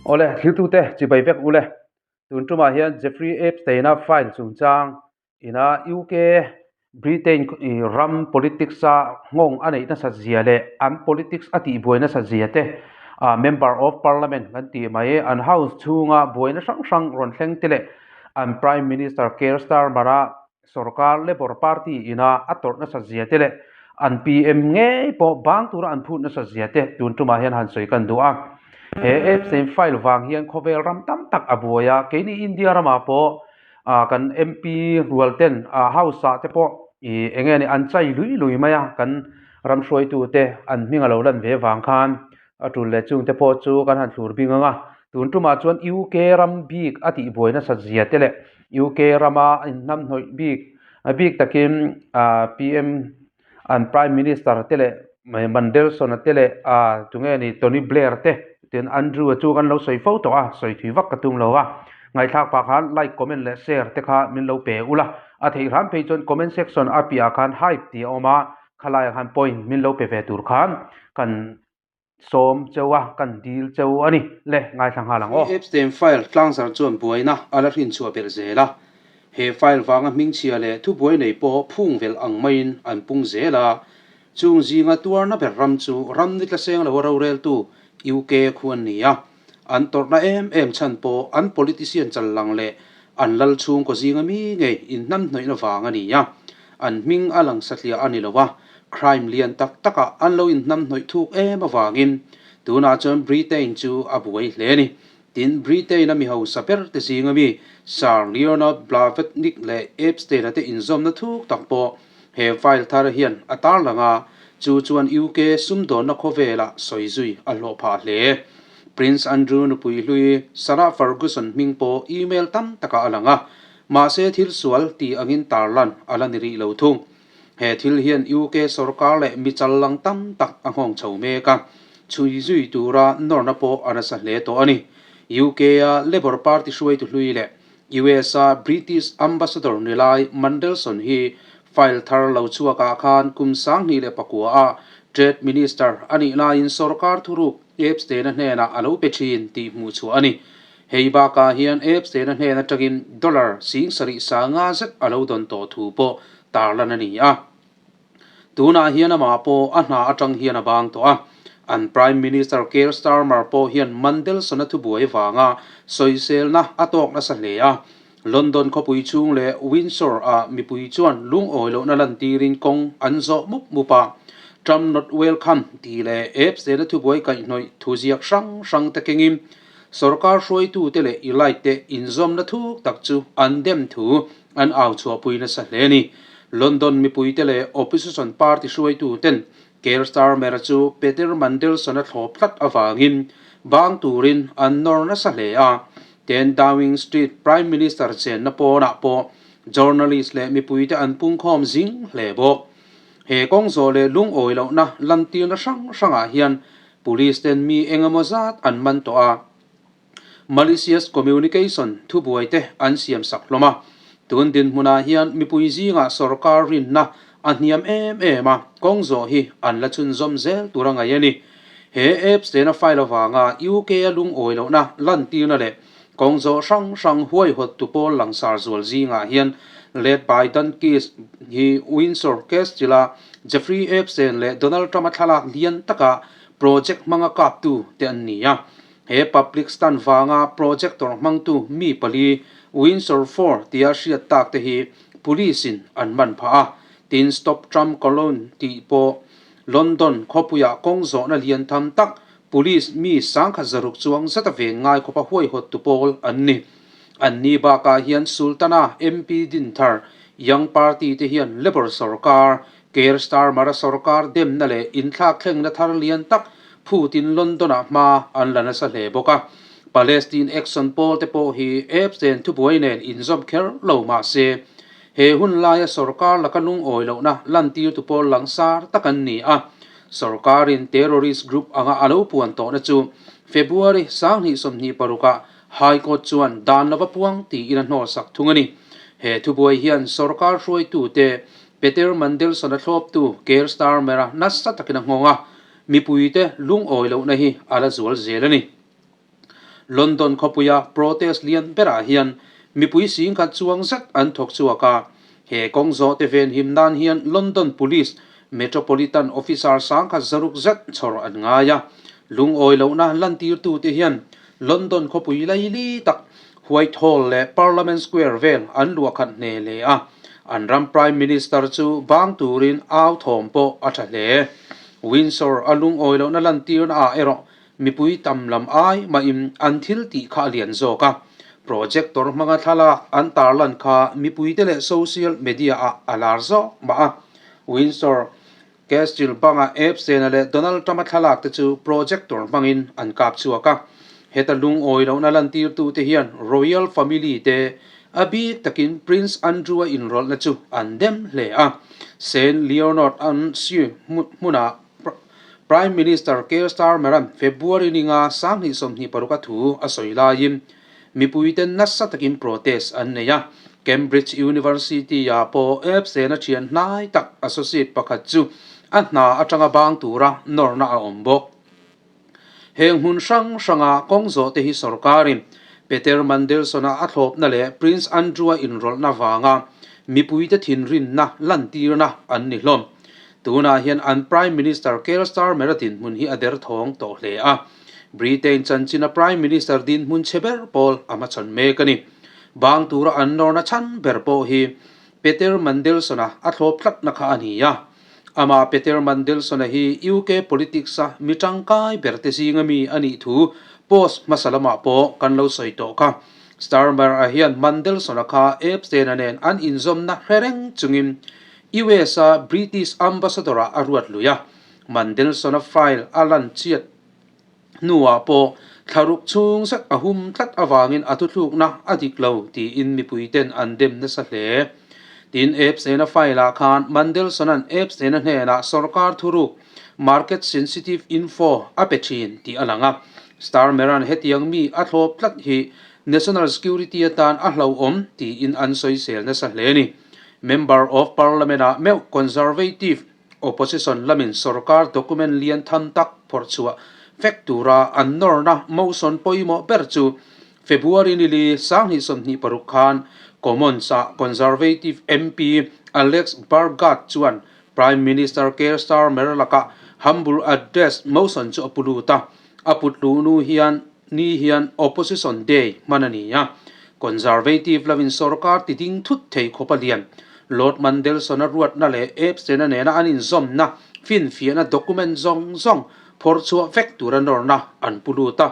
Awle, thiltute chibai vek ule. Tun tumah hian Jeffrey Epstein-a file chungchang ina UK, Britain ram politics-a nghawng a neih nasat zia leh an politics a tihbuai nasat zia te, Member of Parliament kan tih mai an House chhunga buaina hrang hrang rawn thleng te leh an Prime Minister Keir Starmer-a Sorkar Labour Party ina a tawrh nasat zia te leh an PM ngei pawh bang tura an phut nasat zia te tun tumah hian han sawi kan duh a. He Epstein file vang hian khawvel ram tam tak a buai a, keini India ramah pawh kan MP rual ten House ah te pawh ih eng nge ni an chai lui lui mai a, kan ram hruaitu te an hming a lo lan ve vang khan A tul leh chungte pawh chu kan han thlur bing ang a, tun tumah chuan UK ram bik a tihbuai nasat zia te leh UK rama inhnamhnawih bik bik takin PM an Prime Minister te leh Mandelson-a te leh tunge ni Tony Blair te tin Andrew-a chu kan lo sawi fo tawh a, sawi thui vak ka tum lo a, ngaihthlak pah khan like, comment leh share te kha min lo pe ula, a theih hram phei chuan comment section a piahah khan hype tih a awm a, Khalaiah khan point min lo pe ve tur khan kan sawm cheu a, kan dil cheu a ni le, ngaithla nghal ang aw. Epstein file tlangzar chuan buaina a la hrinchhuah belh zel a, he file vanga hmingchhia leh thubuai nei pawh phung velh ang maiin an pung zel a, chung zinga tuarna ber ram chu ram ni tlaseng lo a roreltu UK khu an ni a, an tawrhna em em chhan pawh an politician chal lang leh an lal chhungkaw zinga mi ngei inhnamhnawihna vang a ni a, an hming a lang satliah a ni lo a, crime lian tak takah an lo inhnamhnawih thuk em avangin tunah chuan Britain chu a buai hle a ni. Tin, Britain-a mi hausa ber te zinga mi Sir Leonard Blavatnik leh Epstein-a te inzawmna thuk tak pawh he file thar hian a tarlang a, chu chuan UK sumdawnna khawvelah sawi zui a hlawh phah hle. Prince Andrew nupui hlui Sarah Ferguson hming pawh email tam takah a lang a, mahse thil sual tih angin tarlan a la ni rih lo thung. He thil hian UK sorkar leh mi challang tam tak a nghawng chho mek a, chhui zui tura nawrna pawh a nasa hle tawh a ni. UK-a Labour Party hruaitu hlui leh US-a British Ambassador ni lai Mandelson hi file thar lo chhuakah khan kum 2009 a Trade Minister a nih laiin sorkar thuruk Epstein-a hnenah a lo pe thin tih hmuh chhuah a ni. Hei bakah hian Epstein-a hnen atangin dollar 75,000 zet a lo dawn tawh thu pawh tarlan a ni a. Tunah hian amah pawh a hna atang hian a bang tawh a, an Prime Minister Keir Starmer pawh hian Mandelson-a thubuai vanga sawiselna a tawk nasa hle a. London khawpui chhung leh Windsor-ah mipui chuan lungawi lohna lantirin kawng an zawh mup mup a. Trump not welcome tih leh Epstein-a thubuai kaihhnawih thuziak hrang hrang te kengin sorkar hruaitute leh elite te inzawmna thuk tak chu an dem thu an au chhuahpui nasa hle a ni. London mipuite leh opposition party hruaitu ten Keir Starmer chu Peter Mandelson-a thlawp tlat avangin bang turin an nawr nasa hle a. 10 Downing Street Prime Minister chenna pawnah pawh journalist leh mipuite an pungkhawm zing hle bawk. He kawng zawh leh lungawi lohna lantirna hrang hrangah hian police ten mi engemaw zat an man tawh a. Malicious communication thubuai te an siam sak hlawm a, tun dinhmunah hian mipui zingah sorkar rinna a hniam em em a, kawng zawh hi an la chhunzawm zel tur a ngaih a ni. He apps tena file avanga UK a lungawi lohna lantirna leh kawng zawh hrang hrang huaihawttu pawl langsar zual zingah hian led by Donkeys hi Windsor Castle-a Jeffrey Epstein leh Donald Trump-a thlalak lian taka project hmanga kaptu te an ni a. He public stunt vanga projector hmangtu mi pali Windsor Four tia hriat tak te hi police in an man phah a, tin Stop Trump Cologne tih pawh London khawpuiah kawng zawhna lian tham tak police mi 1600 chuang zata ven ngai khawpa huaihawttu pawl an ni. An ni bakah hian Sultana MP Dinthar Young Party te hian Labour sorkar Keir Starmer-a sorkar demna leh inthlakthlengna thar lian tak phutin London-ah hma an la nasa hle bawk a. Palestine Action pawl te pawh hi Epstein thubuai nen inzawm kher lo mah se, he hun laia sorkar laka lungawi lohna lantirtu pawl langsar tak an ni a. Sorkarin terrorist group anga a lo puan tawhna chu February 2026-ah High Court chuan dan lova puang tiin a hnawlsak thung a ni. He thubuai hian sorkar hruaitute Peter Mandelson-a thlawptu Keir Starmer-a nasa takin a nghawng a, mipuite lungawi lohna hi a la zual zel a ni. London khawpuia protest lian berah hian mipui singkhat chuang zet an thawk chhuak a. He kawng zawh te venhim nan hian London Police Metropolitan Officer sangkhat zaruk zet chhawr an ngai a. Lungawi lohna lantirtute hian London khawpui laili tak Whitehall leh Parliament Square vel an luahkhat hne hle a, an ram Prime Minister chu bang turin au thawm pawh a tha hle. Windsor a lungawi lohna lantirna ah erawh mipui tam lam ai mahin an thil tih kha a lian zawk a, projector hmanga thlalak an tarlan kha mipuite leh social media ah a lar zawk mah a. Windsor Castle banga Epstein-a leh Donald Trump-a thlalak te chu projector hmangin an kap chhuak a. Heta lungawi lohna lantirtute hian Royal Family te a bik takin Prince Andrew-a inrawlhna chu an dem hle a. Saint Leonard an Sue hmunah Prime Minister Keir Starmer-a'n February ninga 2026 a thu a sawi laiin Mipuiten nasa takin protest an nei a, Cambridge University-ah pawh Epstein-a thian hnai tak associate pakhat chu a hna atanga bang tura nawrna a awm bawk. Heng hmun hrang hranga kawng zawh te hi sorkarin Peter Mandelson-a a thlawpna leh Prince Andrew-a inrawlhna vanga mipuite thinrimna lantirna an ni hlawm. Tunah hian an Prime Minister Keir Starmer-a dinhmun hi a derthawng tawh hle a. Britain chanchina Prime Minister dinhmun chhe ber pawl a hmachhawn mek a ni. Bang tura an nawrna chhan ber pawh hi Peter Mandelson-a a thlawp tlatna kha a ni a. Amah Peter Mandelson-a hi UK politics-a mi tangkai berte zinga mi a nih thu post hmasa lamah pawh kan lo sawi tawh kha. Starmer-a hian Mandelson-a kha Epstein-a nen an inzawmna hre reng chungin US-a British Ambassador-ah a ruat lui a. Mandelson-a file a lan chiat hnuah pawh thlaruk chhung zet a hum tlat avangin a thuthlukna a dik lo tiin mipuiten an dem nasa hle. Tin, Epstein-a file-ah khan Mandelson-a'n Epstein-a hnenah sorkar thuruk, market sensitive info, a pe thin tih a lang a. Starmer-a'n hetiang mi a thlawp tlat hi national security atan a hlauhawm tiin an sawisel nasa hle a ni. Member of Parliament-ah meuh Conservative Opposition lamin sorkar document lian tham tak phawrh chhuah vek tura an nawrna motion pawimawh ber chu February nili 2026 khan Commons-ah Conservative MP Alex Burgart chuan Prime Minister Keir Starmer lakah Humble Address motion chu a pu lut a, a put luh nu hian ni hian Opposition Day hman a ni a, Conservative lovin sorkar ti ding thut thei khawp a lian. Lord Mandelson-a ruatna leh Epstein-a nena an inzawmna finfiahna document zawng zawng phawrh chhuah vek tura nawrna an pu lut a.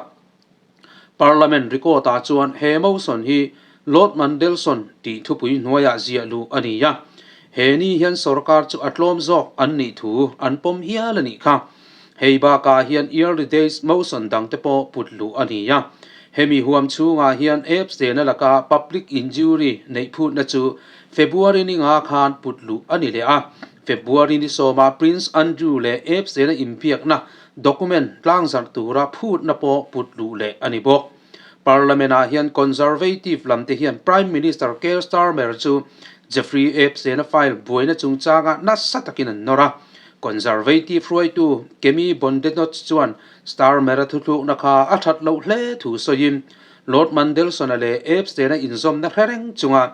Parliament record-ah chuan he motion hi Lord Mandelson tih thupui hnuaiah ziah luh a ni a, he ni hian sorkar chu a tlawm zawk an nih thu an pawm hial a nih kha. Hei bakah hian Early Days motion dangte pawh put luh a ni a. Hemi huam chhungah hian Epstein-a laka public injury neih phutna chu February ni nga khan put luh a ni leh a. February ni sawmah Prince Andrew leh Epstein-a inbiakna document tlangzarh tura phutna pawh put luh leh a ni bawk. Parliament-ah hian Conservative lamte hian Prime Minister Keir Starmer chu Jeffrey Epstein-a file buaina chungchangah nasa takin an nawr a. Conservative hruaitu Kemi Badenoch chuan Starmer-a thuthlukna kha a that loh hle thu sawiin Lord Mandelson-a leh Epstein-a inzawmna hre reng chunga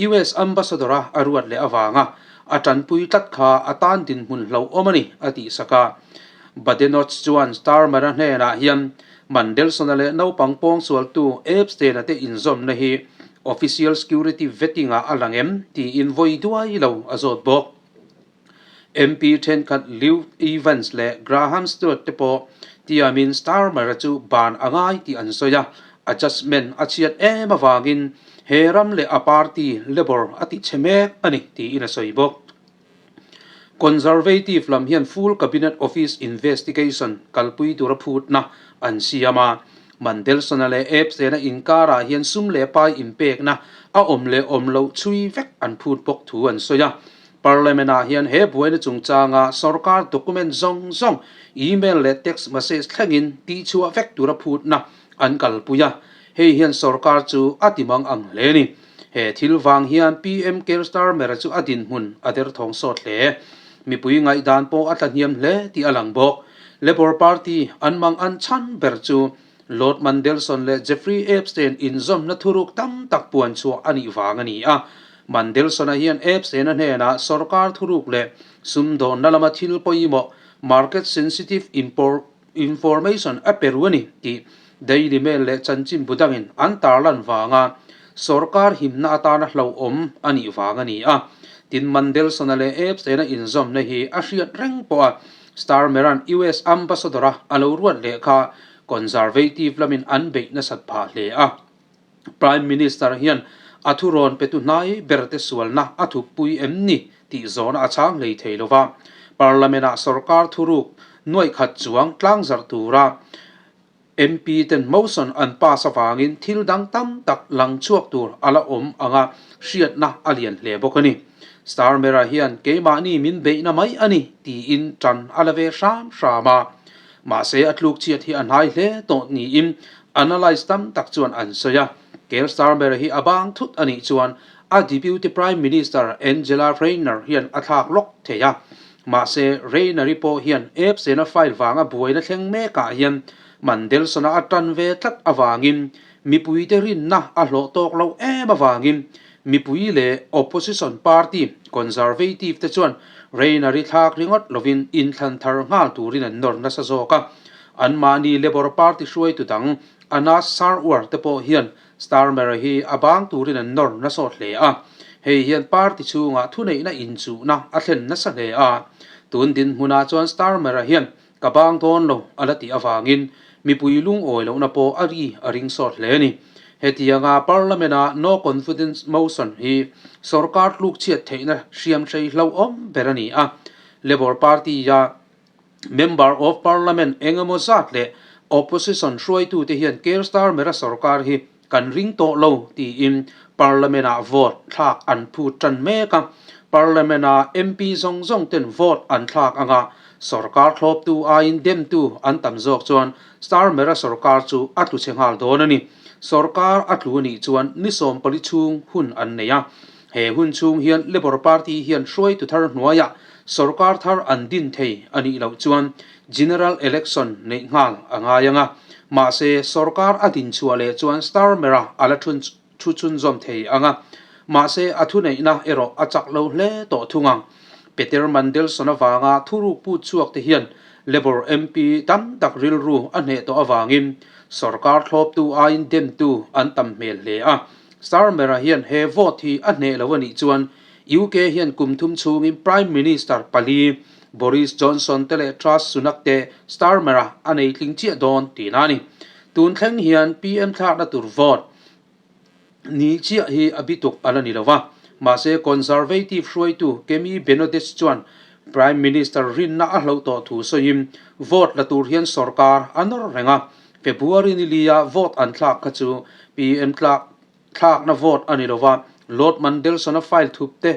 US Ambassador-a a ruat leh avanga a tanpui tlat kha a tan dinhmun hlauhawm a ni a tihsak a. Badenoch chuan Starmer-a hnenah hian Mandelson-a leh naupang pawngsualtu Epstein-a te inzawmna hi official security vetting-ah a lang em tiin vawi duai lo a zawt bawk. MP thenkhat Luke Evans leh Graham Stuart te pawh tiamin Starmer-a chu ban a ngai tih an sawi a, adjustment a chhiat em avangin he ram leh a party Labour a ti chhe mek a ni tiin a sawi bawk. Conservative lam hian full cabinet office investigation kalpui tura phutna an siam a, Mandelson-a leh Epstein-a inkarah hian sum leh pai inpekna a awm leh awm loh chhui vek an phut bawk thu an sawi a. Parliament-ah hian he buaina chungchanga sorkar document zawng zawng, email leh text message thlengin tihchhuah vek tura phutna an kalpui a, hei hian sorkar chu a timang ang hle a ni. He thil vang hian PM Keir Starmer-a chu a dinhmun a derthawng sawt hle. Mipui ngaihdan pawh a tlahniam hle tih a lang bawk. Labour Party an mang an chhan ber chu Lord Mandelson leh Jeffrey Epstein inzawmna thuruk tam tak puan chhuah a nih vang a ni a. Mandelson-a hian Epstein-a hnenah sorkar thuruk leh sumdawnna lama thil pawimawh, market sensitive information, a pe ru a ni tih Daily Mail leh chanchinbu dangin an tarlan vanga sorkar himna atana hlauhawm a nih vang a ni a. Tin, Mandelson-a leh Epstein-a inzawmna hi a hriat reng pawh a, Starmer-a'n US ambassador-a a lo ruat leh kha Conservative lamin an beih nasat phah hle a. Prime Minister hian a thurawn petu hnai berte sualna a thuppui em ni tih zawhna a chhang hlei thei lo va. Parliament-ah sorkar thuruk nuaih khat chuang tlangzarh tura MP ten motion an pass avangin thil dang tam tak lang chhuak tur a la awm anga hriatna a lian hle bawk a ni. Starmer-a hian keimahni min beihna mai a ni tiin tan a la ve hram hram a. Mahse a tluk chhiat hi a hnai hle tawh niin analyst tam tak chuan an sawi a. Keir Starmer hi a bang thut a nih chuan a Deputy Prime Minister Angela Rayner hian a thlak lawk thei a. Mahse Rayner-i pawh hian Epstein-a file vanga buaina thleng mekah hian Mandelson-a a tan ve tlat avangin mipuite rinna a hlawh tawk lo em avangin mipui leh opposition party Conservative te chuan Rayner-i thlak ringawt lovin inthlan thar nghal turin an nawr nasa zawk a. Anmahni Labour Party hruaitu dang Anas Sarwar te pawh hian Starmer hi a bang turin an nawr nasa hle a, hei hian party chhungah thuneihna inchuhna a thlen nasa hle a. Tun dinhmunah chuan Starmer-a hian ka bang dawn lo a la tih avangin mipui lungawi lohna pawh a ri a ring sawt hle a ni. Hetianga Parliament-a No Confidence Motion hi sorkar tlukchhiat theihna hriamhrei hlauhawm ber a ni a, Labour Party-a Member of Parliament eng emaw zat leh Opposition hruaitute hian Keir Starmer-a sorkar hi kan ring tawh lo tiin Parliament-ah vote thlak an phut tan mek a. Parliament-a MP zawng zawng ten vote an thlak anga sorkar thlawptu aiin demtu an tam zawk chuan Starmer-a sorkar chu a tlu chhe nghal dawn a ni. Sorkar a tlu a nih chuan ni 14 chhung hun an nei a. He hun chhung hian Labour Party hian hruaitu thar hnuaiah sorkar thar an din thei a nih loh chuan General Election neih nghal a ngai ang a. Mahse, sorkar a din chhuah leh chuan Starmer-a a la thun thu chhunzawm thei ang a. Mahse, a thuneihna erawh a chak lo hle tawh thung ang. Peter Mandelson avanga thuruk put chhuak te hian Labour MP tam tak rilru a hneh tawh avangin sorkar thlawptu aiin demtu an tam hmel hle a. Starmer-a hian he vote hi a hneh lo a nih chuan UK hian kum thum chhungin Prime Minister pali Boris Johnson te leh Truss Sunak te Starmer-a a nei tling chiah dawn tihna a ni. Tun thleng hian PM thlakna tur vote ni chiah hi a bituk a la ni lo va. Mahse Conservative hruaitu Kemi Benodes chuan Prime Minister rinna a hloh tawh thu sawiin vote la tur hian sorkar a nawr reng a. February ni lia vote an thlak kha chu PM tlak thlakna vote a ni lo va, Lord Mandelson-a file thup te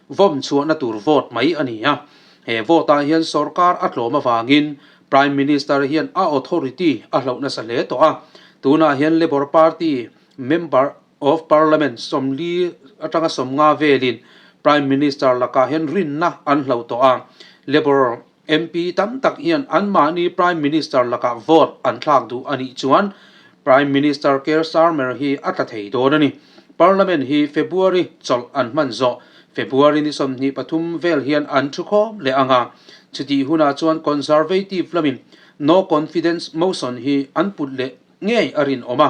vawm chhuahna tur vote mai a ni a. He vote-ah hian sorkar a tlawm avangin Prime Minister hian a authority a hloh nasa hle tawh a. Tunah hian Labour Party member of Parliament 40 atanga 50 velin Prime Minister lakah hian rinna an hloh tawh a. Labour MP tam tak hian anmahni Prime Minister lakah vote an thlak duh a nih chuan Prime Minister Keir Starmer hi a tla thei dawn a ni. Parliament hi February chawlh an hman zawh February ni 23 vel hian an thu khawm leh ang a, chutih hunah chuan Conservative lamin No Confidence Motion hi an put leh ngei a rinawm a.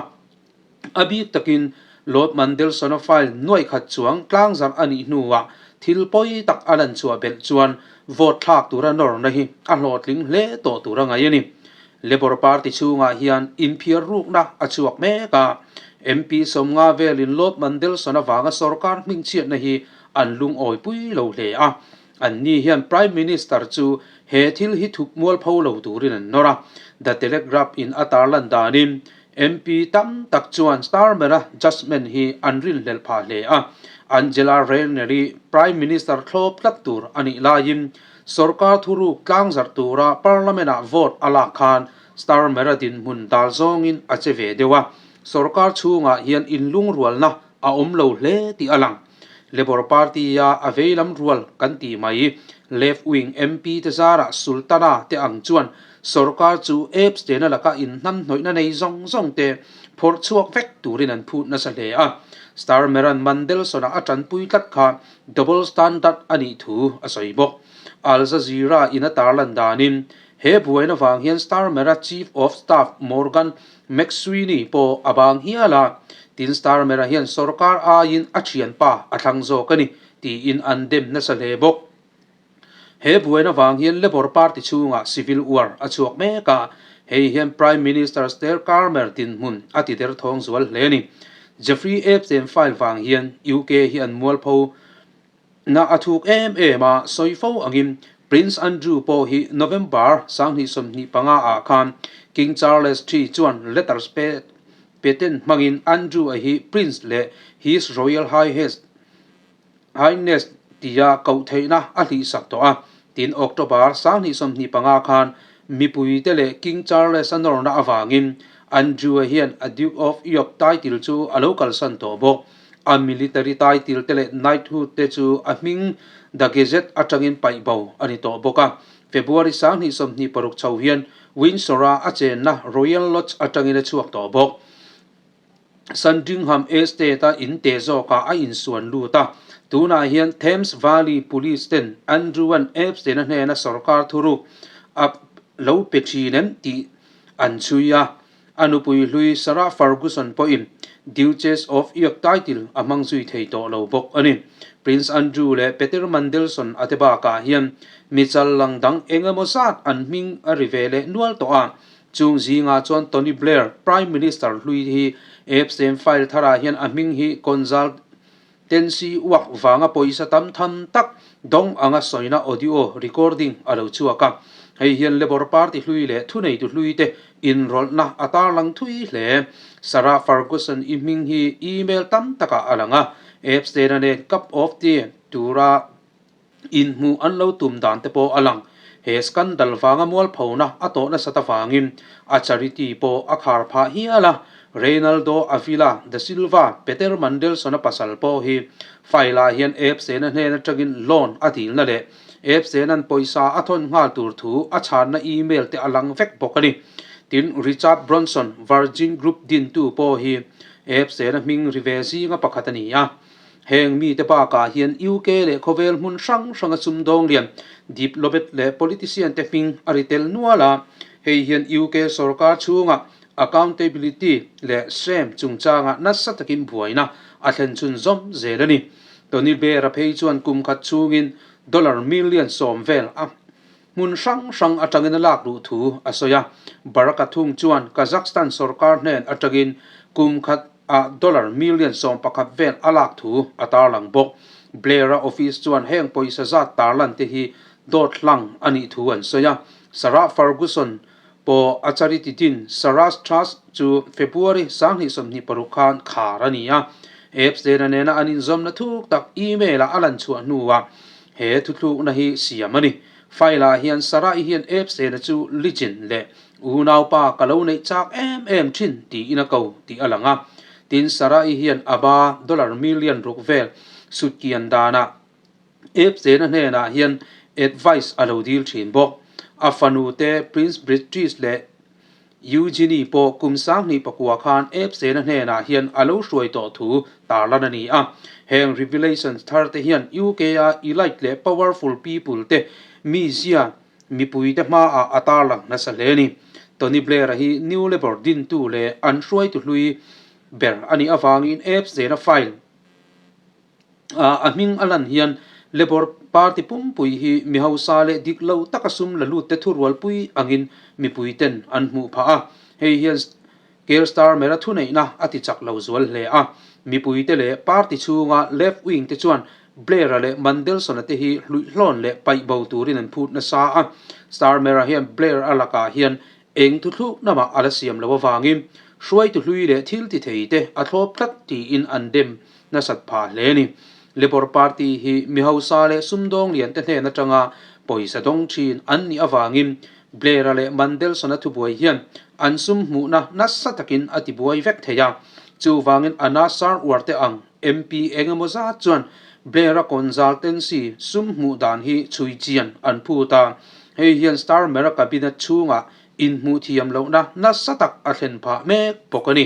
A bik takin Lord Mandelson-a file nuaih khat chuang tlangzarh a nih hnuah thil pawi tak a lan chhuah belh chuan vote thlak tura nawrna hi a hlawhtling hle tawh tur a ngaih a ni. Labour Party chhungah hian inphiar rukna a chhuak mek a, MP 50 velin Lord Mandelson avanga sorkar hmingchhiatna hi an lungawipui lo hle a. Anni hian Prime Minister chu he thil hi thup mualpho lo turin an nawr a, The Telegraph in a tarlan danin MP tam tak chuan Starmer-a judgement hi an rinhlelh phah hle a, Angela Rayner-i Prime Minister thlawp tlat tur a nih laiin sorkar thuruk tlangzarh tura Parliament-ah vote a lak khan Starmer-a dinhmun dal zawngin a che ve deuh a, sorkar chhungah hian inlungrualna a awm lo hle tih a lang. Labour Party-a a veilam rual kan tih mai. Left wing MP te zarah Sultana te ang chuan sorkar chu Epstein-a laka inhnamhnawihna nei zawng zawng te phawrh chhuak vek turin an phut nasa hle a. Starmer-a'n Mandelson-a a tanpui tlat kha double standard a nih thu a sawi bawk. Al Jazeera in a tarlan danin he buaina vang hian Starmer-a Chief of Staff Morgan McSweeney pawh a bang hial a, tin Starmer-a hian sorkar aiin a thianpa a thlang zawk a ni tiin an dem nasa hle bawk. He buaina vang hian Labour Party chhungah civil war a chhuak mek a, hei hian Prime Minister Starmer dinhmun a ti derthawng zual hle a ni. Jeffrey Epstein file vang hian UK hi an mualpho na a thuk em em a, sawi fo angin Prince Andrew pawh hi November 2025 ah khan King Charles ii chuan letters patent hmangin Andrew a hi Prince leh His Royal Highness Highness tia koh theihna a hlihsak tawh a, tin October 2025 khan mipuite leh King Charles a nawrna avangin Andrew-a hian a Duke of York title chu a lo kalsan tawh bawk. A military title te leh knighthood te chu a hming The Gazette atangin paih bo a ni tawh bawk a. February 2026 chho hian Windsor-a a chenna Royal Lodge atangin a chhuak tawh bawk. Sandringham Estate-a in te zawkah a insuan lut a. Tunah hian Thames Valley Police ten Andrew-a'n Epstein-a hnena sorkar thuruk a lo pe thin em tih an chhui a. A nupui hlui Sarah Ferguson pawhin Duchess of York title a hmang zui thei tawh lo bawk a ni. Prince Andrew leh Peter Mandelson a te bakah hian mi chal lang dang eng emaw zat an hming a ri ve leh nual tawh a. Chung zingah chuan Tony Blair, Prime Minister hlui hi Epstein file tharah hian a hming hi consultancy uak vanga pawisa tam tham tak dawng anga sawina audio recording a lo chhuak a. Hei hian Labour Party hlui leh thuneitu hlui te inrawlhna a tarlang thui hle. Sarah Ferguson i hming hi email tam takah a lang a, Epstein-a nen cup of tea tura Inhmuh an lo tum dan te pawh a lang. He scandal vanga mualphona a tawh nasat avangin a charity pawh a khar phah hial a. Reinaldo Avila da Silva, Peter Mandelson-a pasal pawh hi file-ah hian Epstein-a hnen atangin loan a dilna leh Epstein-a'n pawisa a thawn nghal tur thu a chhanna email te a lang vek bawk a ni. Tin, Richard Bronson, Virgin Group dintu pawh hi Epstein-a hming ri ve zinga pakhat a ni a. Heng mite bakah hian UK leh khawvel hmun hrang hranga sumdawng lian, diplomat leh politician te hming a ri tel nual a. Hei hian UK sorkar chhunga accountability leh shame chungchanga nasa takin buaina a thlen chhun zawm zel a ni. Tony Blair-a phei chuan kum khat chhungin dollar million 10 vel a hmun hrang hrang atangin a lak duh thu a sawi a. Baraka thung chuan Kazakhstan sorkar hnen atangin kum khat ah dollar million 11 vel a lak thu a tarlang bawk. Blair-a office chuan heng pawisa zat tarlan te hi dawt hlang a nih thu an sawi a. Sarah Ferguson pawh a charity din Sarah's Trust chu February 2026 khan khar a ni a. Epstein-a nena an inzawmna thuk tak email-ah a lan chhuah hnuah he thuthlukna hi siam a ni. File-ah hian Sarah-i hian Epstein-a chu legend leh Unaupa ka lo neih chak em em thin tiin a ko tih a lang a. Tin, Sarah-i hian a ba dollar million ruk vel sutkian danah Epstein-a hnenah hian advice a lo dil thin bawk. A fanu te Prince Beatrice leh Eugenie pawh kum 2009 khan Epstein-a hnenah hian a lo hruai tawh thu tarlan a ni a. Heng revelations thar te hian UK-a elite leh powerful people te mizia Mipuite hmaah a tarlang nasa hle a ni. Tony Blair-a hi New Labour dintu leh an hruaitu hlui ber a nih avangin Epstein-a file a hming a lan hian Labour Party pumpui hi mi hausa leh dik lo taka sum la lutte thurualpui angin mipuiten an hmuh phah a. Hei hian Keir Starmer-a thuneihna a ti chak lo zual hle a, mipuite leh party chhunga left wing te chuan Blair-a leh Mandelson-a te hi hluihlawn leh paih bo turin an phut nasa a. Starmer-a hian Blair-a lakah hian eng thuthluk namah a la siam loh avangin hruaitu hlui leh thil ti thei te a thlawp tlat tiin an dem nasat phah hle a ni. Labour Party hi mi hausa leh sumdawng lian te hnen atanga pawisa dawng thin an nih avangin Blair-a leh Mandelson-a thubuai hian an sum hmuhna nasa takin a tibuai vek thei a. Chuvangin Anna Sarwar te ang MP eng emaw zat chuan Blair-a consultancy sum hmuh dan hi chhui chian an phut a, hei hian Starmer-a cabinet chhungah inhmuh thiam lohna nasa tak a thlen phah mek bawk a ni.